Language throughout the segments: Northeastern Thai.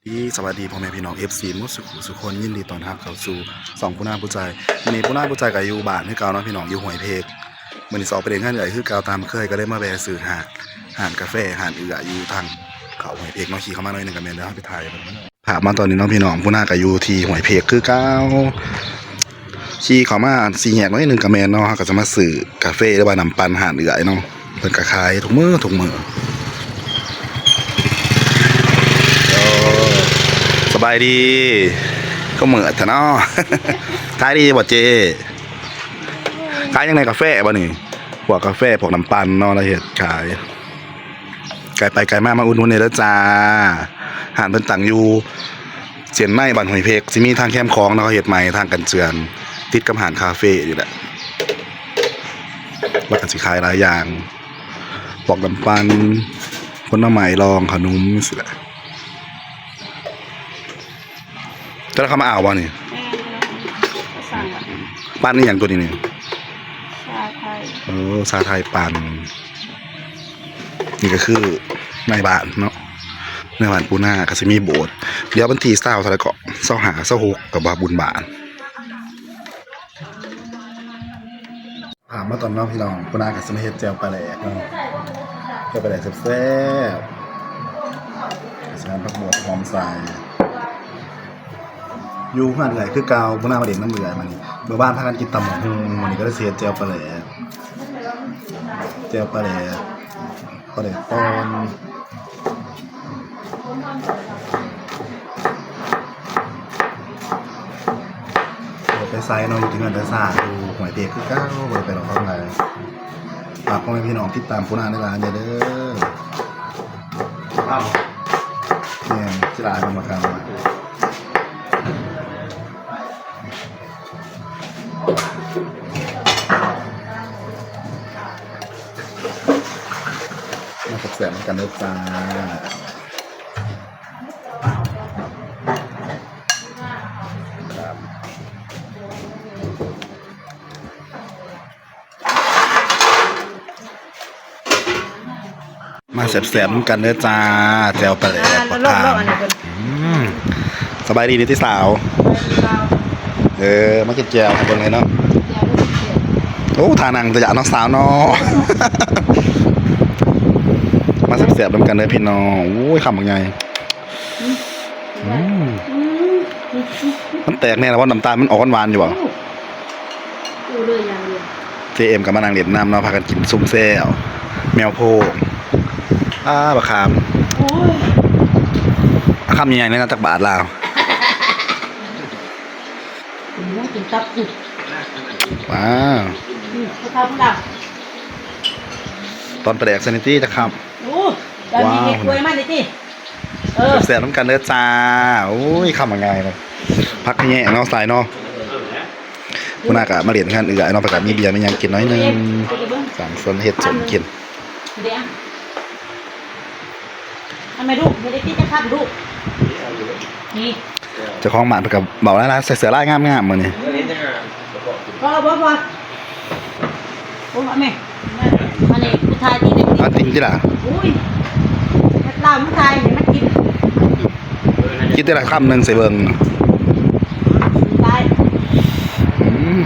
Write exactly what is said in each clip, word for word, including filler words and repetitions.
ดี สวัสดีพ่อแม่พี่น้อง เอฟซี หมดสุขุสุคน ยินดีต้อนรับเข้าสู่ช่องปูนาผู้ใจ มื้อนี้ปูนาผู้ใจก็อยู่บ้านคือเก่าเนาะพี่น้อง อยู่ห้วยเพก มื้อนี้สิออกไปเล่นงานเอื้อยคือเก่าตามเคย ก็เลยมาแวะซื้อร้าน ร้านกาแฟ ร้านเอื้อยอยู่ทางเข้าห้วยเพกเนาะ ขี่เข้ามาหน่อยหนึ่งก็แม่น เดี๋ยวเราไปถ่ายกัน ภาพมาตอนนี้เนาะพี่น้อง ปูนาก็อยู่ที่ห้วยเพกคือเก่า ขี่เข้ามาสี่แยกหน่อยหนึ่งก็แม่นเนาะ เราก็จะมาซื้อกาแฟหรือว่าน้ำปั่นร้านเอื้อยเนาะ เพิ่นก็ขายทุกมื้อทุกมื้อ โอ้ สบายดี ก็มื้อแท้เนาะ ขายดีบ่เจ้ ขายจั่งใด กาแฟบ่นี่ พวกกาแฟ พวกน้ำปั่นเนาะ ลาวเฮ็ดขาย ไกลไปไกลมา มาอุดหนุนแหน่เด้อจ้า ร้านเพิ่นตั้งอยู่เส้นในบ้านห้วยเพก สิมีทางแคมของเนาะ เขาเฮ็ดใหม่ ทางกันเจือน ติดกับร้านคาเฟนี่แหละ แล้วก็สิขายหลายอย่าง พวกน้ำปั่น ผลไม้ลอง ขนมจั่งซี้แหละ แต่ละเขามาเอาบ่นี่ แม่น ก็สั่งอะ ปั่นอีหยังตัวนี้นี่ ชาไทย เออ ชาไทยปั่น นี่ก็คือในบ้านเนาะ ในบ้านปูนาก็สิมีโบสถ์ เดี๋ยววันที่ซาวเท่าไหร่ก็ ซาวห้า ซาวหก ก็ว่าบุญบ้าน ถามมาตอนน้องพี่น้อง ปูนาก็สิมาเฮ็ดแจ่วปลาแดกเนาะ แจ่วปลาแดกแซ่บๆ ก็สิหั่นผักบวบหอมใส่ อยู่เฮือนเอื้อยคือเก่า ปูนามาเล่นนำเอื้อยมานี่ เมื่อวานพากันกินตำบักหุ่ง มื้อนี้ก็เลยสิเฮ็ดแจ่วปลาแดก แจ่วปลาแดก ปลาแดกตอน บ่ได้ไปไสเนาะ อยู่แต่เฮือนแต่ซ่าน อยู่ห้วยเพกคือเก่า บ่ได้ไปดอกทางใด ฝากพ่อแม่พี่น้องติดตามปูนาในร้านเด้อ ครับ แม่น สิหลายมันบ่ครับ มาแซ่บๆนำกันเด้อจ้า ครับ มาแซ่บๆนำกันเด้อจ้า แจ่วปลาแดก อ่า ปลา แล้วลอง คาม ลองอันนี้ก่อน อืม สบายดีเด้อติสาว เออ มากินแจ่วให้เบิ่งเลยเนาะ โอ้ ท่านั่งตะยะเนาะสาวเนาะ มาแซ่บๆนำกันเด้อพี่น้อง โอ้ย คำบักใหญ่ อืม อืม มันแตกแน่ล่ะ เพราะน้ำตาลมันออกหวานๆอยู่บ่ ดูเลยอย่างเดียว เจเอ็มก็มานั่งเล่นนำเนาะ พากันกินซุมแซ่บ แมวโพง อ้า บักขาม โอ้ย คำใหญ่ๆเลยนะ จักบาทลาว โอ้ย กินตับสิ ว้าว อืม ข้าวต้มดำ ตอนปลาแดกใส่นี่ติจักคำ โอ้ จะมี ว้าว เห็ดกล้วยมานี่ติ เออ แซ่บๆนำกันเด้อจ้า โอ้ย คำบักใหญ่เลย ผักแยงเนาะ สายเนาะ ปูนาก็มาเล่นเฮือนเอื้อยเนาะ เพิ่นก็มีเบียร์มีหยังกินหน่อยหนึ่ง สั่งสนเฮ็ดสมกิน เดี๋ยว ทำไมลูก ไม่ได้กินจะทำลูก นี่ เจ้าของบ้านเพิ่นก็เว้าหลายๆ ใส่เสื้อลายงามๆมื้อนี้ พอ พอ พอ โอ้ แม่ อันนี้ผู้ชายที่เด็ก เอาติ่งติล่ะ อุ้ย ลาวผู้ชายเห็นมันกิน กินแต่ละคำหนึ่งใส่เบิ่ง ได้ อืม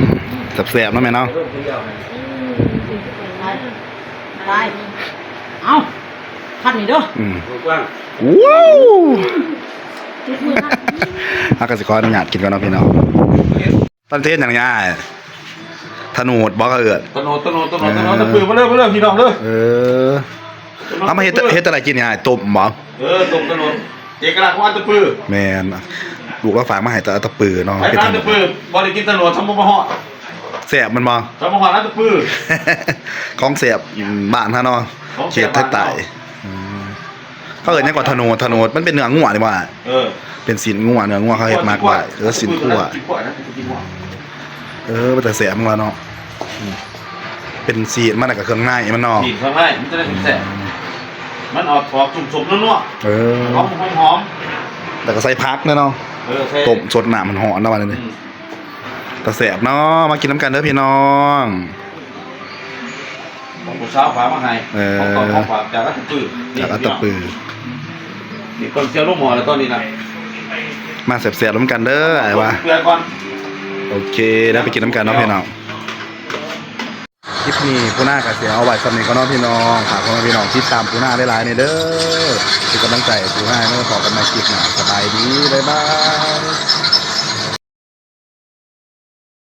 แซ่บๆเนาะแม่เนาะ อืม ได้ ได้ เอา คำนี้เด้อ อืม กว้าง ว้าว จุดมือค่ะ เฮาก็สิขออนุญาตกินก่อนเนาะพี่น้อง ตอนเทศอย่างนี้อ้าย ธนูดบ่เขาเอิ้น ตะโนด ตะโนด ตะโนด ตะโนด เออ ตะปือมาเด้อ มาเด้อ พี่น้องเด้อ เออ ตะโนด เอามาเฮ็ด ตะปือ เฮ็ดอะไรกินนี่อ้าย ต้มบ่ เออ ต้มตะโนด เอกลักษณ์ของอันตะปือ แม่น ลูกเราฝากมาให้แต่อันตะปือเนาะ ไป เป็น ร้าน ธนูด ตะปือ บ่ได้กินตะโนด ทำบ่มาฮอด แซ่บมันบ่ ทำบ่ฮอดอันตะปือ ของแซ่บบ้านเฮาเนาะ ของแซ่บ เขตไทยใต้ บ้านเฮา อืม เขาเอิ้นหยังกว่าธนูด ธนูด มันเป็นเนื้องัวนี่หว่า เออ เป็นซี้นงัว เนื้องัวเขาเฮ็ดหมักไว้ เออ ซี้นคั่ว ซี้นคั่วนะ ซี้นคั่ว เออ เป็นตาแซ่บมันว่าเนาะ อืม เป็นซี้นมันแล้วก็เครื่องในมันเนาะ ซี้นเครื่องใน มันจะได้แซ่บ มันออก ออกส้มๆนัวๆ เออ หอมๆ หอมๆ แล้วก็ใส่ผักแน่เนาะ เออ ใส่ ต้มสดน้ำมันฮ้อนนะว่าเลย อืม ตาแซ่บเนาะ มากินนำกันเด้อพี่น้อง ของผู้สาวฝากมาให้ เออ ของฝาก ของฝากจากอัตตปือ จากอัตตปือ นี่พี่น้อง นี่ต้นเสี้ยวลงหม้อแล้วตอนนี้นะ มาแซ่บๆนำกันเด้อไอ้ว่า เกลือก่อน โอเคแล้วไปกินนำกันเนาะพี่น้องคลิปนี้ปูนาก็สิเอาไว้ส่ำนี้ก่อนเนาะพี่น้องฝากพ่อแม่พี่น้องติดตามปูนาหลายๆนี่เด้อเป็นกำลังใจให้ปูนาเด้อพบกันใหม่คลิปหน้าสบายดีบ๊ายบาย